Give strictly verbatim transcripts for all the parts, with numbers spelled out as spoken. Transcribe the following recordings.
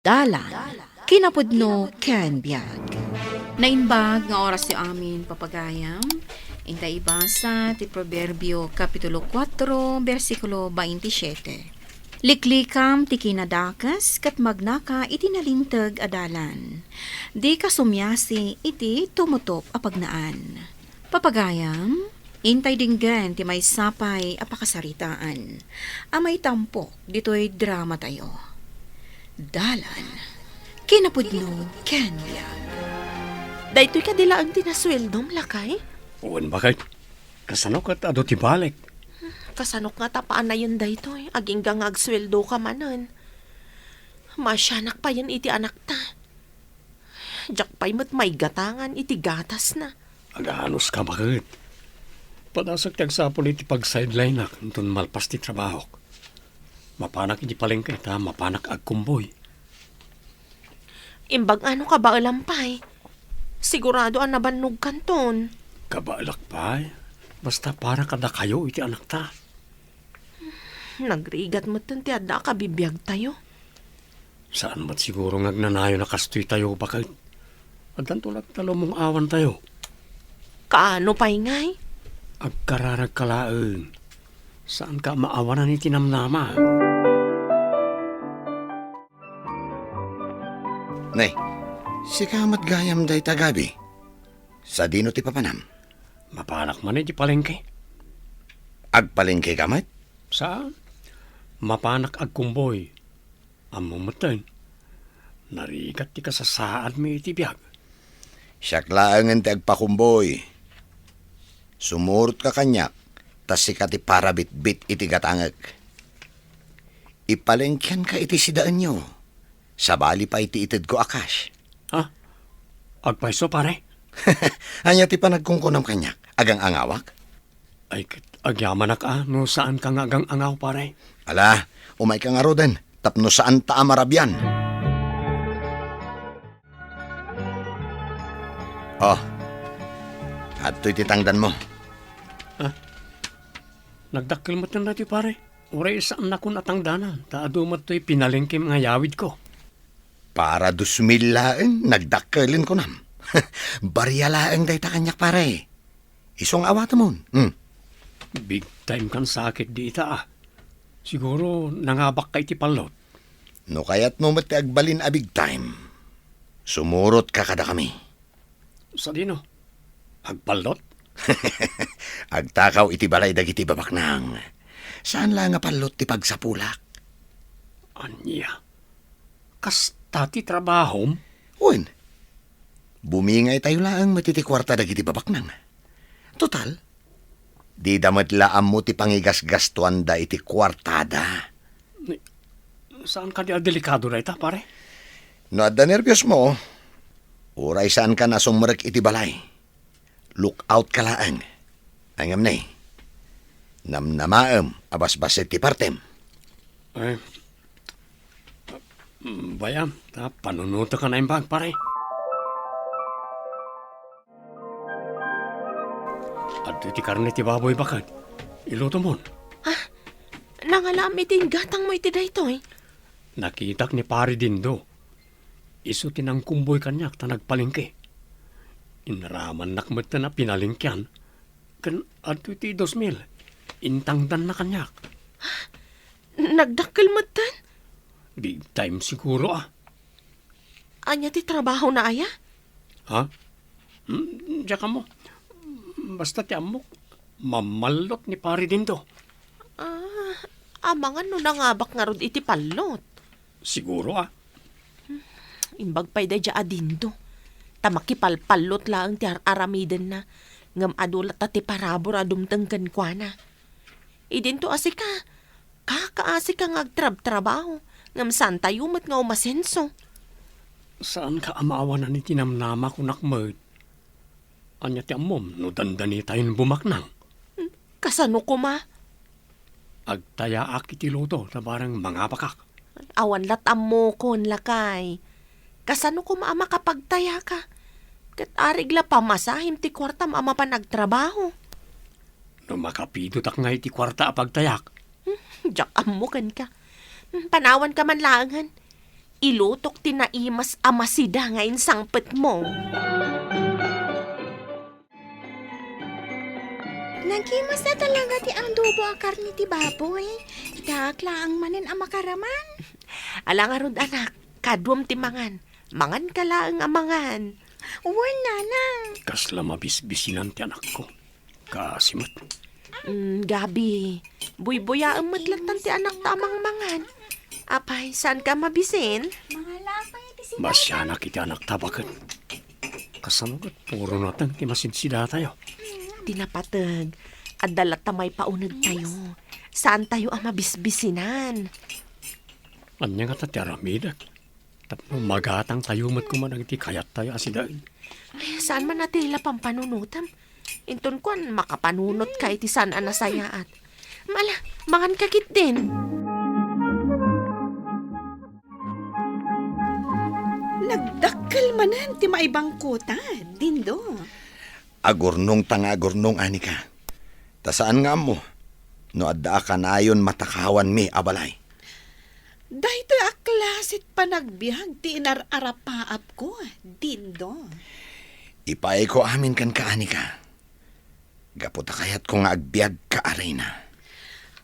Dalan, kinapudno ken biag. Naimbag nga orasyo amin, papagayam. Inta ibasa ti Proverbio, Kapitulo kuatro, bersikulo baintisiete. Liklikam ti kinadakes ket magnaka iti nalinteg a dalan. Dika sumiasi iti tumutop a pagnaan. Papagayam, intay dinggen ti maysa pay a pakasaritaan a maitampok ditoy dramatayo. Dalan, kinapudno ken biag. Daytoy kadi laeng ti nasueldom, lakay? Wen, baket. Kasano ket adu ti balik? Kasanok nga tapaanayen daytoy, agingga nga agsueldoka manen? Maasianak payen iti anakta. Diak pay met maigatangan iti gatasna. Aganuska, baket. Padasek ti agsapul iti pag-sideline-ak inton malpas ti trabahok. Mapanak iti palengke ta mapanak agkumboy. Imbag ano kabaelam pay? Sigurado a nabannogkanton. Kabaelak pay. Basta para kadakayo iti anakta. Nagrigat metten ti adda a kabibiagtayo. Saan met siguro nga agnanayon a kastoy tayo, baket. Addanto latta lumong-awantayo. Kaano pay ngay? Agkararagka laeng. Saanka maawanan iti namnama. Ne, sika met gayam dayta, Gabi. Sadino ti papanam? Mapanak man iti palengke. Agpalengke ka met? Saan? Mapanak agkumboy. Ammo metten, narigat ti kasasaadmi iti biag. Siak laengen ti agpakumboy. Sumurotka kaniak, ta sika ti parabitbit iti gatangek. Ipalengkeanka iti sidaenyo, sabali pay ti itedko a cash. Ha? Agpayso, pare? Ania ti panagkunkunam kaniak? Agang-angawak? Ay, ket agyamanak a no saanka nga agang-angaw, pare. Ala, umayka ngaruden, tapno saanta a marabian. Oh, adtoy ti tangdanmo. Ah, nagdakkel met daytoy, pare. Uray saannakon a tangdanan, ta adu met toy pinalengkem nga yawidko. Para dos mil laeng, nagdakkelen kunam. Baria laeng dayta kaniak, pare. Isu nga awatemon. Hmm. Big time kan sakit di ita, ah. Siguro nangabakka iti pallot. No kayatmo met ti agbalin a big time, sumurotka kadakami. Sadino? Agpallot? Agtakaw iti balay dagiti babaknang. Saan la nga pallot ti pagsapulak? Ania? Kasta ti trabahom? Wen, bumingaytayo laeng met iti kuarta dagiti babaknang. Total, dida met la ammo ti pangigasgastuanda iti kuartada. Ni, saan kadi a delikado dayta, pare? No adda nerbiosmo, uray saankan a sumrek iti balay. Look out ka laeng. Ngem ne, namnamaem a basbassit ti partem. Ay, mm, bayam, ta panunotek a naimbag, pare. Adtoy ti karne ti baboy, baket. Ilutomon. Ah, nangalaam iti inggatangmo iti daytoy? Nakitak ni Pare Dindo. Isu ti nangkumboy kaniak ta nagpalengke. Inaramannak metten a pinalengkean. Ken adtoy ti dos mil. Intangdanna kaniak. Nagdakkel metten? Big time siguro, ah. Ania ti trabahona aya? Ha? Hmm, diak ammo. Basta ti ammok, mamallot ni Pare Dindo. Ah, amangan no nangabak ngarud iti pallot. Siguro, ah. Imbag pay daydiay a Dindo. Ta makipalpallot laeng ti ar-aramidenna, ngem adu latta ti parabur a dumteng kenkuana. Idinto a sika, kakaasika nga agtrabtrabaho, ngem saantayo met nga umasenso. Saanka a maawanan iti namnama, kunak met. Ania ti ammom no dandanitayon bumaknang? Hmm, kasano koma? Agtayaak iti loto ta bareng mangabakak. Awan lat ammokon, lakay. Kasano koma a makapagtayaka? Ket arig la pamasahim ti kuartam a mapan agtrabaho. No makapidotak nga iti kuarta a pagtayak. Hmm, diak ammo kenka. Hmm, panawanka man laengen. Ilutok ti naimas a masida nga insangpetmo. Nagimas a talaga ti adobo a karne ti baboy. Diak laeng manen a makaraman. Ala ngarud, anak, kaduam ti mangan. Manganka laeng a mangan. Wen, nanang. Kasla mabisbisinan ti anakko. Kaasi met. Mm, Gabi, buybuyaem met latta ti anakta a mangmangan. Apay, saanka a mabisin? Mangala pay ti sida. Masianak iti anakta, baket. Kasano ket puro nateng ti masidsidatayo? Ti napateg, adda latta maipaunegtayo. Saantayo a mabisbisinan. Ania ngata ti aramidek? Tapno magatangtayo met koma dagiti kayattayo a sidaen. Ay, saan man a ti la pampanunotem? Inton kuan, makapanunotka iti saan a nasayaat. Ala, manganka ketdin. Nagdakkel manen ti maibangkota, Dindo. Agurnongta nga agurnong, Anika. Ta saan nga ammo no adda a kanayon matakawanmi a balay. Daytoy a klase ti panagbiag ti inar-arapaapko, Dindo. Ipaayko amin kenka, Anika. Gapu ta kayatko nga agbiagka a reyna.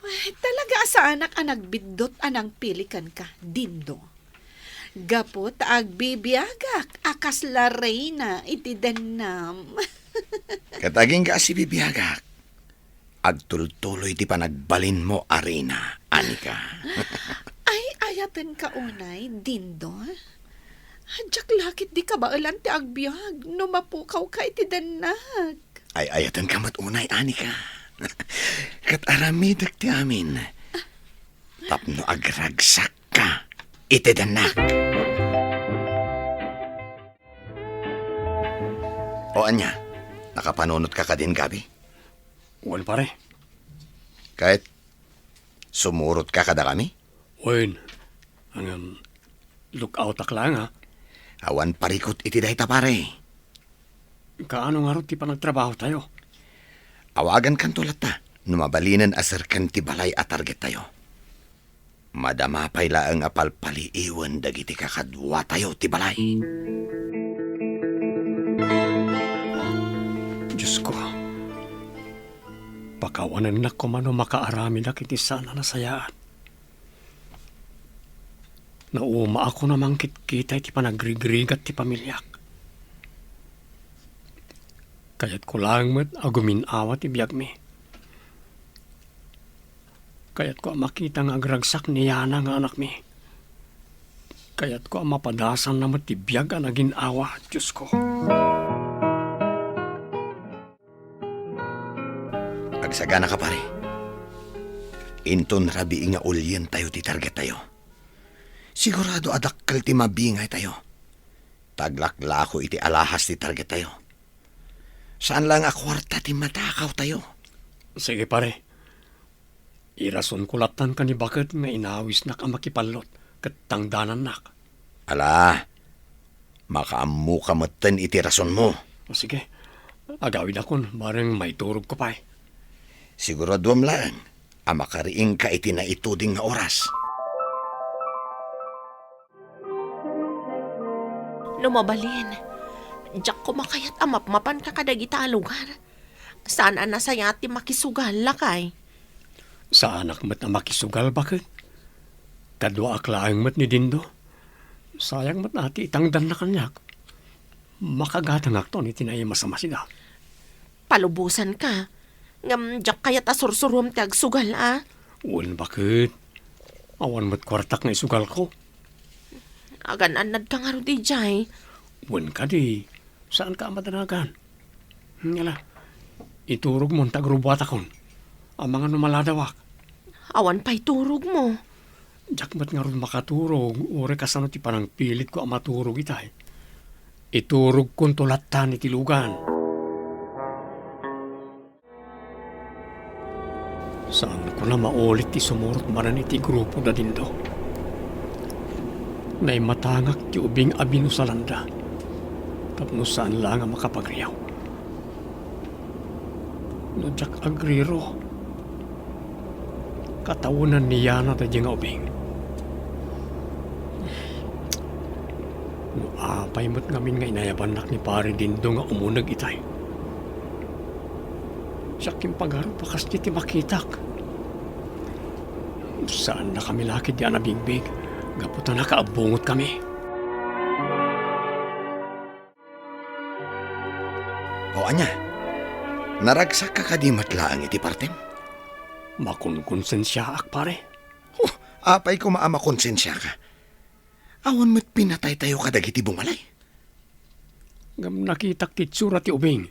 Ay, talaga a saanak a nagbiddut a nangpili kenka, Dindo. Gapu ta agbibiagak a kasla reyna iti dennam. Ket agingga a sibibiagak, agtultuloy ti panagbalinmo a reyna, Anika. Ay, ayatenka unay, Dindo. Diak la ketdi kabaelan ti agbiag no mapukawka iti dennak. Ay, ayatenka met unay, Anika. Ket aramidek ti amin tapno agragsakka iti dennak. O ania, nakapanunotka kadin, Gabi? Wen, pare. Ket sumurotka kadakami? Wen, ngem, look outak laeng, a. Awan parikut iti dayta, pare. Kaano ngarud ti panagtrabahotayo? Awagankanto latta no mabalinen a serken ti balay a targettayo. Madama pay laeng a palpaliiwen dagiti kakaduatayo ti balay. Diosko, pakawanennak koma no makaaramidak iti saan a nasayaat. Naumaak a mangkitkita iti panagrigrigat ti pamiliak. Kayatko laeng met a gumin-awa ti biagmi. Kayatko a makita nga agragsak ni Yana nga anakmi. Kayatko a mapadasanna met ti biag a nagin-awa, Diosko. Agsaganaka, pare. Inton rabii nga ulientayo ti targettayo, sigurado a dakkel ti mabingaytayo. Ta aglaklako iti alahas ti targettayo. Saan laeng a kuarta ti matakawtayo. Sige, pare. Irasonko lattan ken ni baket nga inawisnak a makipallot ket tangdanannak. Ala, makaammoka metten iti rasonmo. O, sige. Agawidakon, bareng maiturogko pay. Siguraduem laeng a makariingka iti naituding nga oras. No mabalin, diak koma kayat a mapmapanka kadagita a lugar. Saan a nasayaat ti makisugal, lakay. Saanak met a makisugal, baket. Kaduaak laeng met ni Dindo. Sayang met a ti itangdanna kaniak. Makagatangakton iti naimas a masida. Palubosanka. Ngem diak kayat a sursurom ti agsugal, a. Wen, baket. Awan met kuartak nga isugalko. Agan-annadka ngarud idiay. Wen kadi, saanka a madanagan. Ngala, iturogmon ta agrubuatakon. Amangan no maladawak. Awan pay turogmo. Diak met ngarud makaturog, uray kasano ti panangpilitko a maturog itay. Iturogkonto lattan iti lugan. Saanko la maulit ti sumurot manen iti grupo da Dindo. Naimatangak ti ubing a binusalanda tapno saan laeng a makapagriaw. No diak agriro, katawenan ni Yana daydi nga ubing. No apay met ngamin nga inayabannak ni Pare Dindo nga umuneg itay. Siak ti impagarupna kasdi ti makitak. Saannakami la ketdi a nabigbig, gapu ta nakaabbongotkami. O ania? Naragsakka kadi met laeng iti partem? Makonkonsensiaak, pare. Huh, apay koma a makonsensiaka? Awan met pinataytayo kadagiti bumalay. Ngem nakitak ti itsura ti ubing.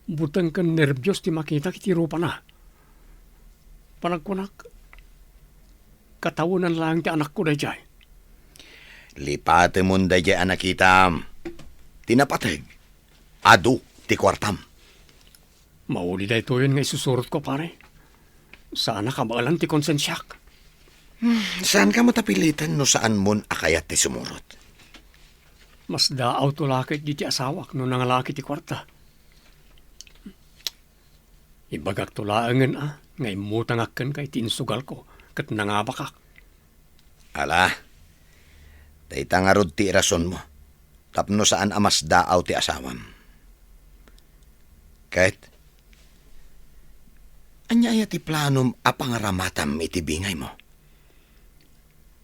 Buteng ken nerbios ti makitak iti rupana. Panagkunak, katawenan laeng ti anakko daydiay. Lipatemon daydiay a nakitam. Ti napateg, adu ti kuartam. Mauli daytoyen nga isusurotko, pare. Saanak a maelan ti konsensiak. Hmm, saanka met a piliten no saanmon a kayat ti sumurot. Masdaawto la ketdi ti asawak no nangalaak iti kuarta. Ibagakto laengen a nga immutangak kenka iti insugalko ket nangabakak. Ala, dayta ngarud ti irasonmo tapno saan a masdaaw ti asawam. Ket, ania aya ti planom a pangaramatam iti bingaymo?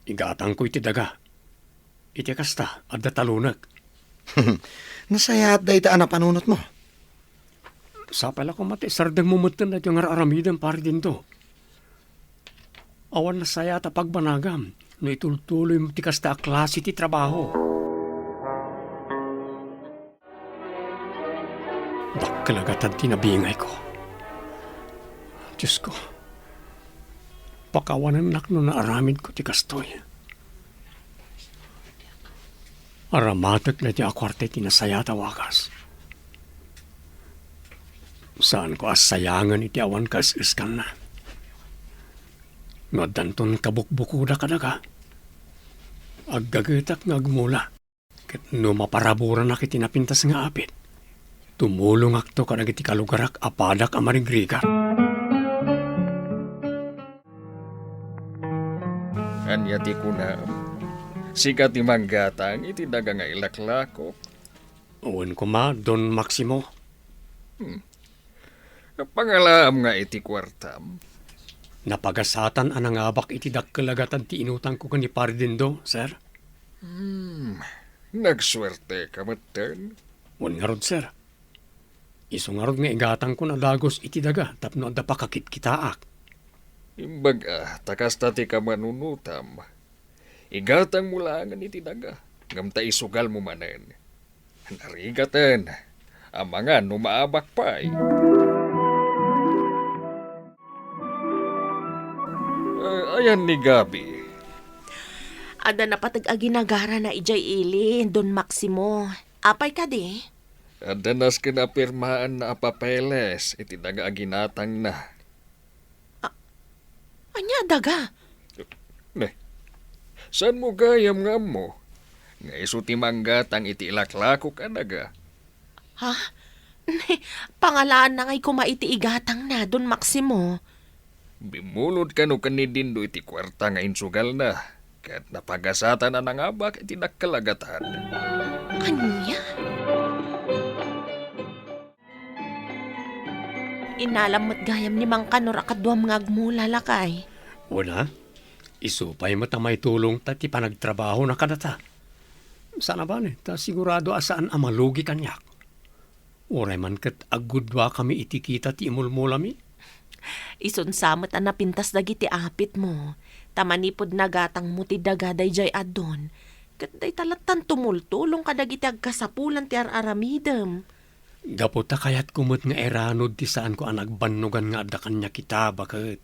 Igatangko iti daga. Iti kasta, adda talunek. Nasayaat dayta a napanunotmo. Sapay la koma ti isardengmo metten daytoy nga ar-aramidem, Pare Dindo. Awan nasayaat a pagbanagam no itultuloymo ti kasta a klase ti trabaho. Dakkel a gatad ti nabingayko. Diosko, pakawanennak no naaramidko ti kastoy. Aramatek daytoy a kuarta iti nasayaat a wagas. Saanko a sayangen iti awan kaes-eskanna. No addanton kabukbukoda kadaga, aggagetak nga agmula. Ket no maparaburanak iti napintas nga apit, tumulongakto kadagiti kalugarak a padak a marigrigat. Ania ti kunam? Sika ti manggatang iti daga nga ilaklakok? Wen koma, Don Maximo. Hmm. Pangalaam nga iti kuartam. Napagasatan a nangabak iti dakkel a gatad ti inutangko ken ni Pare Dindo, sir. Hmm. Nagsuerteka metten. Wen ngarud, sir. Isu ngarud nga igatangko a dagus iti daga tapno adda pakakitkitaak. Imbag-a ta kasta ti kamanunotam. Igatangmo laengen iti daga, ngem ta isugalmo manen. Narigaten, amangan no maabak pay. Eh, ayan ni Gabi. Adda napateg a ginagarana idiay ili, Don Maximo. Apay kadi? Adda nasken a pirmaanna a papeles iti daga a ginatangna. A-, ania a daga? Ne, saanmo gayam nga ammo nga isu ti manggatang iti ilaklakok a daga? Ha? Ne, pangalaanna ngay koma iti igatangna, Don Maximo. Bimmulod kano ken ni Dindo iti kuarta nga insugalna, ket napagasatan a nangabak iti dakkel a gatad. Ania? Inalam met gayam ni Mangkanor a kaduam nga agmula, lakay. Wen a, isu pay met a maitulongta ti panagtrabahona kadata. Saan a bale, ta sigurado a saan a malugi kaniak. Uray man ket aggudduakami iti kita ti imulmulami. Isun sa met a napintas dagiti apitmo, ta manipud nagatangmo ti daga daydiay a Don, ket dayta lattan tumultulong kadagiti agkasapulan ti ar-aramidem. Gapu ta kayatko met nga iranod ti saanko a nagbannogan nga adda kaniak ita, baket.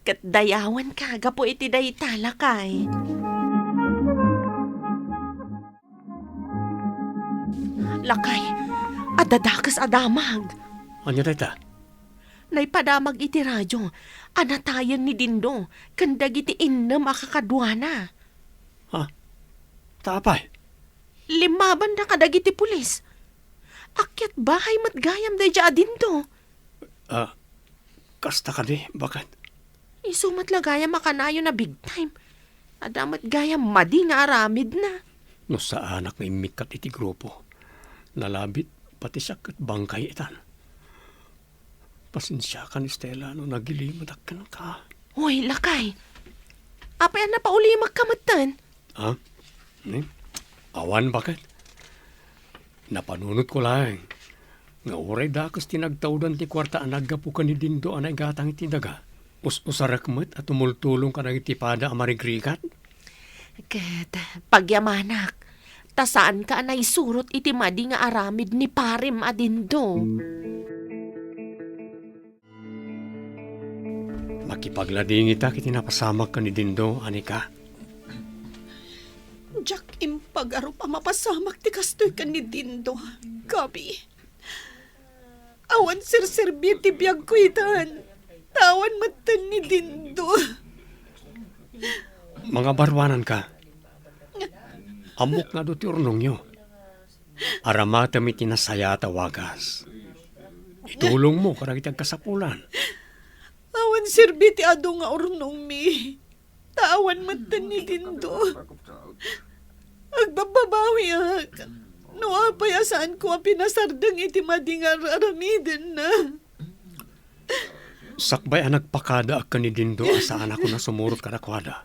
Ket dayawenka gapu iti dayta, lakay. Lakay, adda dakes a damag. Ania dayta? Naipadamag iti radio a natayen ni Dindo ken dagiti innem a kakaduana. Ha? Ta apay? Limmabanda kadagiti pulis. Akyat bahay met gayam daydiay a Dindo. Ah, kasta kadi, baket? Isu met la gayam a kanayon a big time. Adda met gayam madi nga aramidna. No saanak nga immikkat iti grupo, nalabit pati siak ket bangkay itan. Pasensiakan, Estela, no nagilimedak kenka. Hoy, lakay! Apay a napaulimakka metten? Ha? Hmm? Awan, baket. Napanunotko laeng nga uray dakes ti nagtaudan ti kuarta a naggapu ken ni Dindo a naigatang iti daga, us-usarek met a tumultulong kadagiti pada a marigrigat. Ket pagyamanak, ta saanka a naisurot iti madi nga aramid ni parem a Dindo. Makipagladingita iti napasamak ken ni Dindo, Anika. Diak impagarup a mapasamak ti kastoy ken ni Dindo, Gabi. Awan serserbi ti biagko itan, ta awan metten ni Dindo. Mangabaruananka. Ammok nga adu ti urnongyo. Aramatem iti nasayaat a wagas. Itulongmo kadagiti agkasapulan. Awan serbi ti adu nga urnongmi, ta awan metten ni Dindo. Agbabbabawiak no apay a saanko a pinasardeng iti madi nga ar-aramidenna. Sakbay a nagpakadaak ken ni Dindo a saanakon a sumurot kadakuada,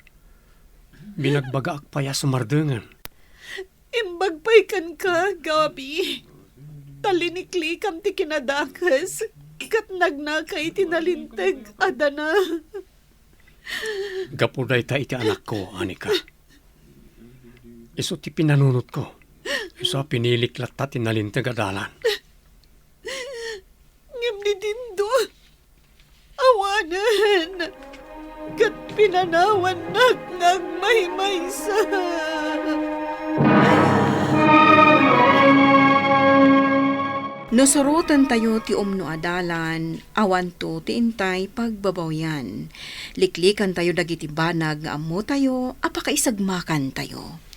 binagbagaak pay a sumardengen. Imbag pay kenka, Gabi, ta liniklikam ti kinadakes ket nagnaka iti nalinteg a dana. Gapu dayta iti anakko, Anika. Isu ti pinanunotko. Isu a pinilik latta ti nalinteg a dalan. Ngem ni Dindo, awanen, ket pinanawannak nga agmaymaysa. No surotentayo ti umno a dalan, awanto ti intay pagbabawian. Liklikantayo dagiti banag nga ammotayo a pakaisagmakantayo.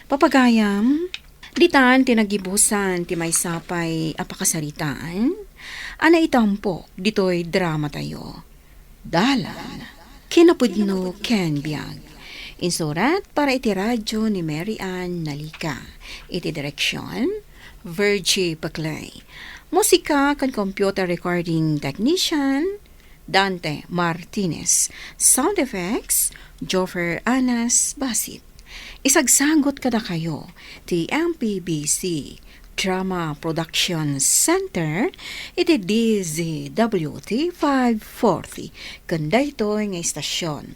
Papagayam, ditan ti nagibusan ti maysa pay a pakasaritaan a naitampok ditoy dramatayo. Dalan, kinapudno ken biag. Insurat para iti radyo ni Mary Ann Nalica. Iti direksyon, Virgie Paclay. Musika ken computer recording technician, Dante Martinez. Sound effects, Joffer Anas Basit. Isagsagut kadakayo ti M P B C Drama Production Center iti D Z W T five forty ken daytoy nga istasyon.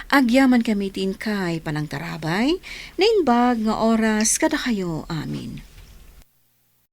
Agyamankami ti inkay panangtarabay, naimbag nga oras kadakayo amin.